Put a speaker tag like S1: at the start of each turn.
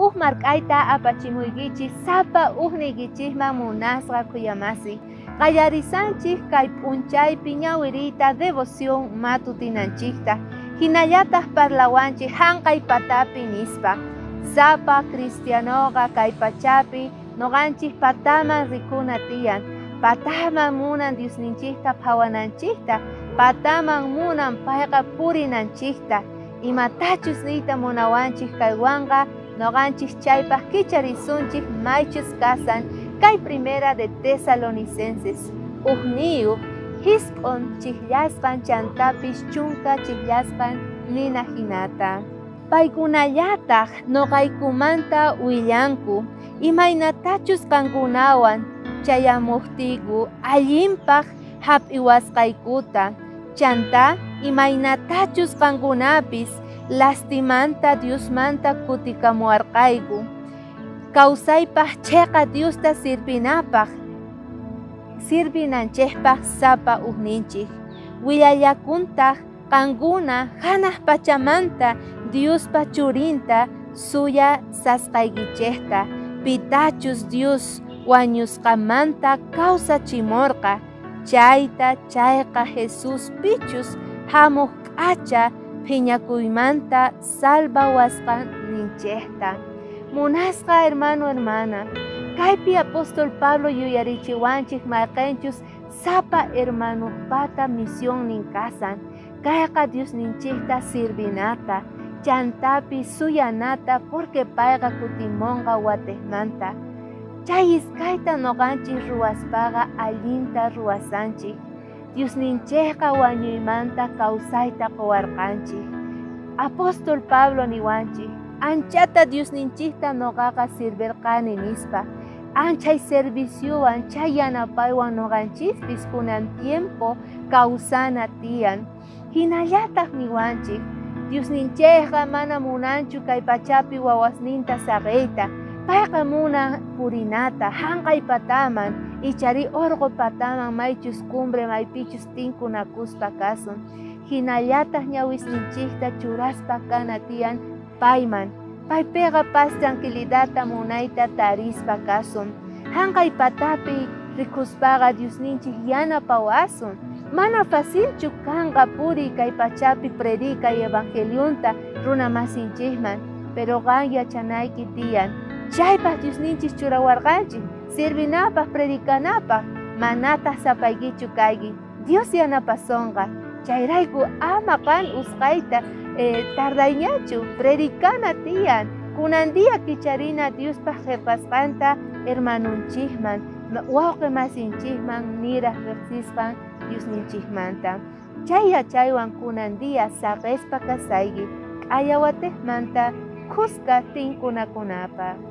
S1: Uj mark'ayta apachimuykichik sapa ujniykichikman munasqa khuyamasi. Qallarisanchik kay p'unchaypi ñawiriyta devoción matutinanchikta. Hinallataq parlawanchik hanqay patapi nispa. Sapa cristianoqa kay pachapi noqanchik pataman rikuna tiyan. Pataman munan Diosninchikta phawananchikta, pataman munan payqa purinanchikta. Imatachus niyta munawanchik kaywanqa noqanchik chaypaq kicharisunchik maychus kasan kay Primera de Tesalonicenses. Ujniyuq jisq'on chijllasqan chantapis chunka chijllasqan nina hinata. Paykunallataq noqaykumanta willanku imaynatachus qankunawan chayamuqtiyku allinpaq hap'iwasqaykuta chanta imaynatachus qankunapis lastimanta Diosmanta kutikamuwarqayku kawsaypaq chhiqa Diosta sirvinapaq sirvinanchikpaq sapa ujninchik willallakuntaq qankuna hanaq pachamanta Diospa churinta suyasasqaykichikta pitachus Dios wañusqamanta kawsachimurqa chayta chayqa Jesús pichus hamuq k'acha phiñakuymanta salvawasqaninchikta. Munasqa hermano hermana, kaypi apóstol Pablo yuyarichiwanchik mayqinchus sapa hermanupata misionnin kasan kayqa Diosninchikta sirvinata chantapi suyanata porque payqa kutimunqa watiqmanta. Chay iskayta noqanchik ruwaspaqa allinta ruwasanchik. Diosninchikqa wañuymanta kawsayta quwarqanchik. Apóstol Pablo niwanchik, anchata Diosninchikta noqaqa sirvirqani nispa. Anchay serviciowan chay yanapaywan noqanchikpis kunan tiempo kawsana tiyan. Hinallataq niwanchik, Diosninchikqa mana munanchu kay pachapi wawasninta saqiyta. Payqa munan purinata, hanqay pataman, ichari urqu pataman maychus cumbre maypichus tinkunakuspa kasun. Hinallataq ñawisninchikta churaspa kana tiyan payman. Paypiqa paz tranquilidadta munayta tarispa kasun. Hanqay patapi rikuspaqa Diosninchik yanapawasun. Mana facilchu kanqa puriy kay pachapi predicay evangelionta runa masinchikman, pero qan yachanayki tiyan. Chaypaq Diosninchik churawarqanchik, sirvinapaq, predicanapaq, manataq sapaykichu kayki. Dios yanapasonqa. Chayrayku ama qan usqayta tardayñachu, predicana tiyan. Kunan día kicharina Diospaq qillqasqanta hermanunchikman, wawqi masinchikman niraq riqsisqan Diosninchikmanta. Chay yachaywan kunan día saqispa kasayki, k'ayawatiqmanta khuska tinkunakunapaq.